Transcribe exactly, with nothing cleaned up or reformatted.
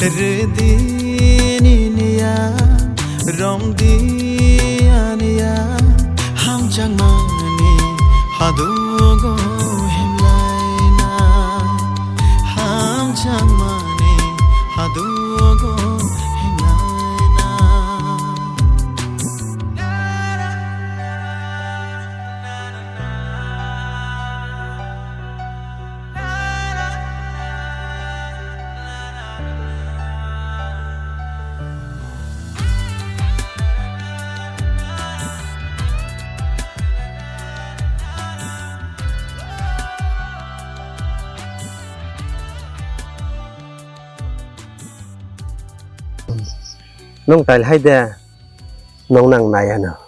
Rwdi nini ya, romdi ani ya, hamjakmani hadugo himlaina, hamjakmani hadugo himlaina. Nwng tail hai de, nwng nang nai ano.